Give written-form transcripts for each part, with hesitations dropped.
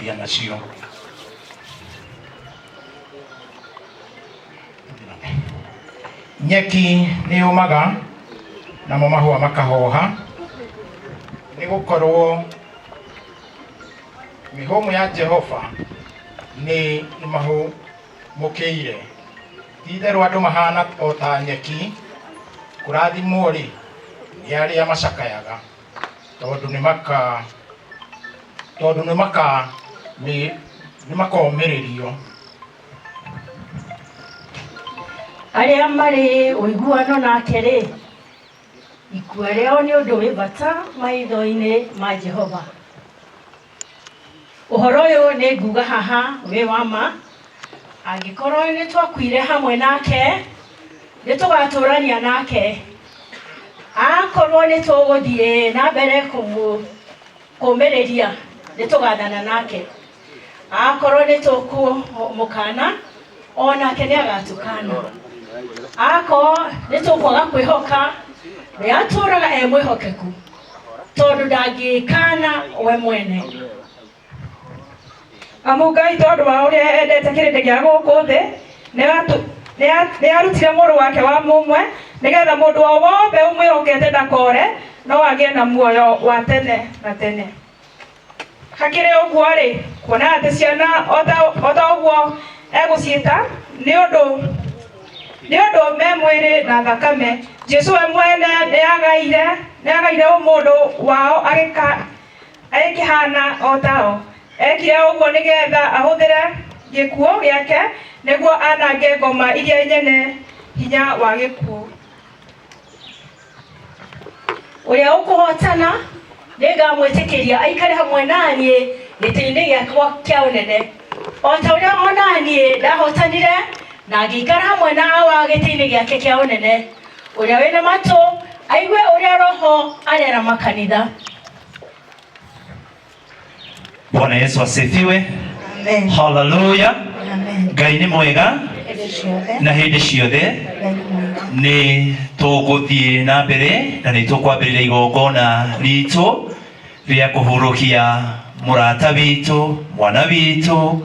Tũkwarĩrĩria nacio. Nyeki nĩ yũmaga namo mahũa makahoha, nĩ gũkorwo mĩhũmũ ya Jehova nĩ ĩmahũmũkĩire. Ti-itherũ andũ mahana o ta nyeki, kũrathimwo-rĩ, nĩ arĩa macakayaga, tondũ nĩ maka tondũ nĩ maka nĩ makomĩrĩrio. Arĩa marĩ ũiguano nake-rĩ, ikua rĩao nĩ ũndũ wĩ bata maitho-inĩ ma Jehova. Ũhoro ũyũ nĩ nguga haha wĩ wa ma, angĩkorwo nĩ twakuire hamwe nake, nĩ tũgatũrania nake. Akorwo nĩ tũgũthiĩ na mbere kũmĩrĩria, nĩ tũgathana nake. Akorwo nĩ tũkũmũkana, o nake nĩ agatũkana. Akorwo nĩ tũkwaga kwĩhoka, we atũraga e mwĩhokeku, tondũ ndangĩkana we mwene. Amu Ngai tondũ wa ũrĩa endete kĩrĩndĩ gĩa gũkũ thĩ, nĩaarutire Mũrũ wake wa mũmwe, nĩ getha mũndũ o wothe ũmwĩhokete ndakore, no agĩe na muoyo wa tene na tene. Hakĩrĩ ũguo-rĩ, kuona atĩ ciana o ta ũguo egũciĩta, nĩ ũndũ nĩ ũndũ me mwĩrĩ na thakame, Jesu we mwene nĩagaire nĩagaire ũmũndũ wao agĩka agĩkĩhaana o tao. Ekire ũguo nĩgetha ahũthĩre gĩkuũ gĩake nĩguo anange ngoma iria nyene hinya wa gĩkuũ. Ũrĩa ũkũhotana nĩngamwĩtĩkĩria aikare hamwe na niĩ gĩtĩ-inĩ gĩakwa kĩa ũnene, o ta ũrĩa o na niĩ ndahotanire na ngĩikara hamwe na Awa gĩtĩ-inĩ gĩake kĩa ũnene. Ũrĩa wĩna matũ aigue ũrĩa Roho arera makanitha. Bwana Yesu asifiwe. Amen. Haleluya. Amen. Ngai nĩ mwega Hĩndĩ ciothe. na hĩndĩ ciothe. Ngai nĩ mwega. Nĩ tũgũthiĩ na mbere na nĩ tũkwambĩrĩria igongona ritũ rĩa kũhurũkia mũrata witũ, mwana witũ,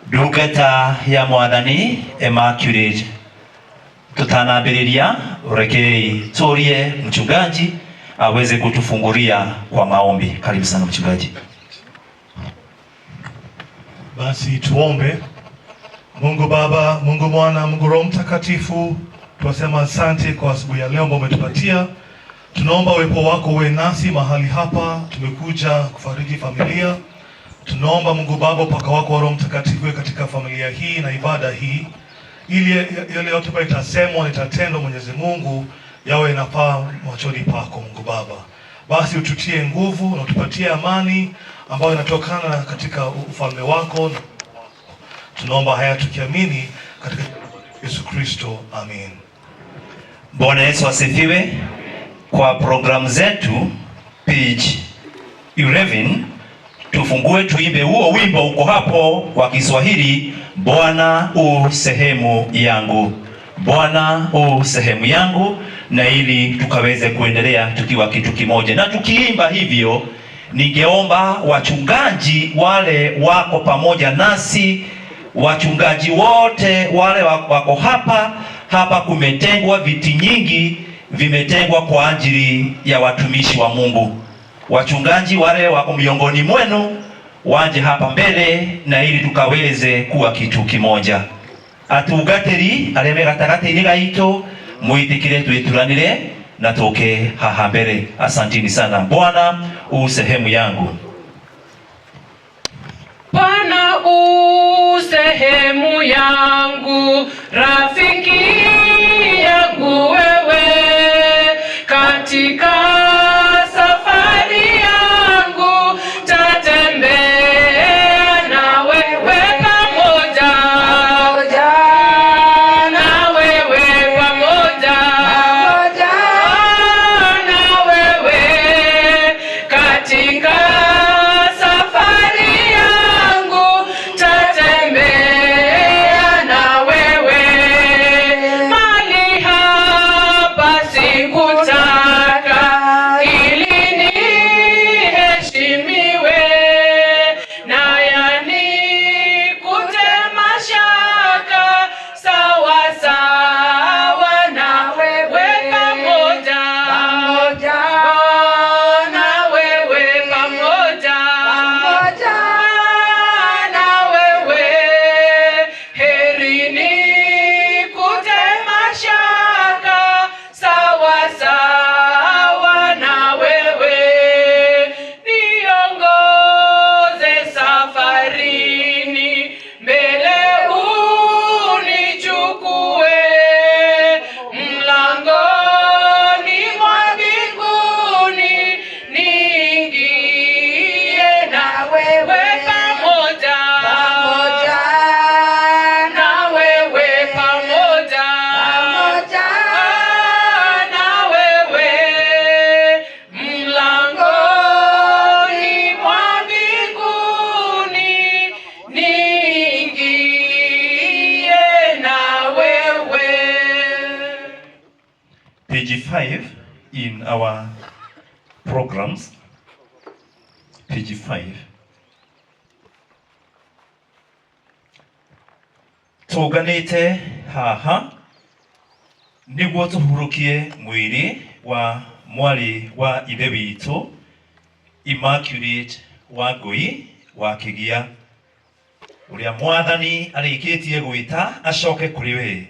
ndungata ya Mwathani Immaculate. Tutanambĩrĩria, rekei tuurie mchungaji aweze kutufungulia kwa maombi. Karibu sana mchungaji. Basi tuombe. Mungu Baba, Mungu Mwana, Mungu Roho Mtakatifu, twasema asante kwa asubuhi ya leo ambayo umetupatia. Tunaomba uwepo wako uwe nasi mahali hapa, tumekuja kufariji familia. Tunaomba Mungu Baba, upako wako wa Roho Mtakatifu uwe katika familia hii na ibada hii, ili yale yote ambayo itasemwa na itatendwa, Mwenyezi Mungu, yawe inafaa machoni pako Mungu Baba. Basi ututie nguvu na utupatie amani ambayo inatokana na katika ufalme wako. Tunaomba haya tukiamini katika Yesu Kristo, amin. Bwana Yesu asifiwe. Kwa programu zetu page 11 tufungue tuimbe huo wimbo uko hapo wa Kiswahili, Bwana u sehemu yangu. Bwana u sehemu yangu, na ili tukaweze kuendelea tukiwa kitu kimoja. Na tukiimba hivyo, ningeomba wachungaji wale wako pamoja nasi, wachungaji wote wale wako hapa hapa, kumetengwa viti nyingi, vimetengwa kwa ajili ya watumishi wa Mungu. Wachungaji wale wako miongoni mwenu waje hapa mbele, na ili tukaweze kuwa kitu kimoja. Atungatĩri arĩa me gatagatĩ-inĩ gaitũ mwĩtĩkĩre twĩturanĩre na tũke haha mbere. Asanteni sana. Bwana u sehemu yangu. Bwana u sehemu yangu, rafiki yangu wewe, katika safari yangu tatembea na wewe pamoja, na wewe pamoja, na wewe katika safari yangu tatembea na wewe. 5 in our programs. Page 5. Tũnganĩte haha nĩguo tũhurũkie mwĩrĩ wa mwarĩ wa ithe witũ Immaculate Wangũi wa Kĩgia, ũrĩa Mwathani arĩkĩtie gwĩta acoke kũrĩ we.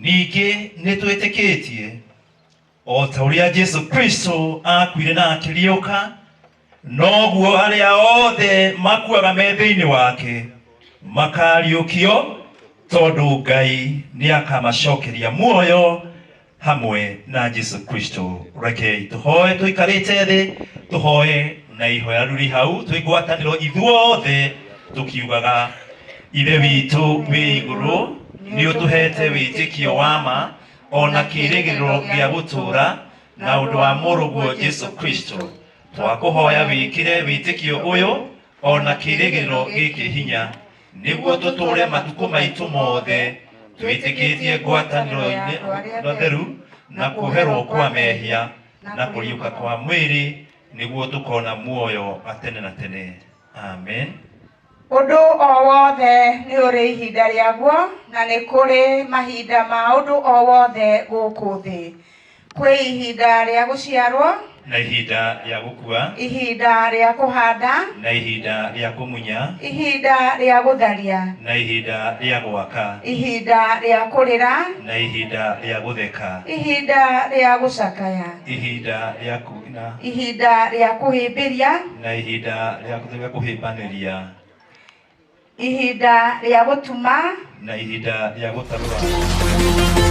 Ningĩ nĩ twĩtĩkĩtie o ta ũrĩa Jesu Kristo akuire na akĩriũka, noguo arĩa othe makuaga me thĩinĩ wake makariũkio, tondũ Ngai nĩ akamacokeria muoyo hamwe na Jesu Kristo. Rekei tũhoe tũikarĩte thĩ, tũhoe na ihoya rũrĩ hau twĩ ngwatanĩro ithuothe tũkiugaga, Ithe witũ wĩ igũrũ, nĩ ũtũhete wĩtĩkio wa ma ona kĩĩrĩgĩrĩro gĩa gũtũũra na ũndũ wa mũrũguo Jesu Kristo. Twakũhoya wĩkĩre wĩtĩkio ũyũ ona kĩĩrĩgĩrĩro gĩkĩ hinya, nĩguo tũtũũre matukũ maitũ mothe twĩtĩkĩtie ngwatanĩro-inĩ na theru na kuoherwo kwa mehia na kũriũka kwa mwĩrĩ, nĩguo tũkona muoyo wa tene na tene. Amen. Ũndũ o wothe nĩ ũrĩ ihinda rĩaguo, na nĩ kũrĩ mahinda ma ũndũ o wothe gũkũ thĩ. Kwĩ ihinda rĩa gũciarwo, Na ihinda rĩa gũkua, ihinda rĩa kũhanda, na ihinda rĩa kũmunya, ihinda rĩa gũtharia, na ihinda rĩa gwaka, ihinda rĩa kũrĩra, na ihinda rĩa gũtheka, ihinda rĩa gũcakaya, ihinda rĩa kuina, ihinda rĩa kũhĩmbĩria, na ihinda rĩa kũhĩmbanĩria, ihinda rĩa gũtuma, na ihinda rĩa gũtarũra.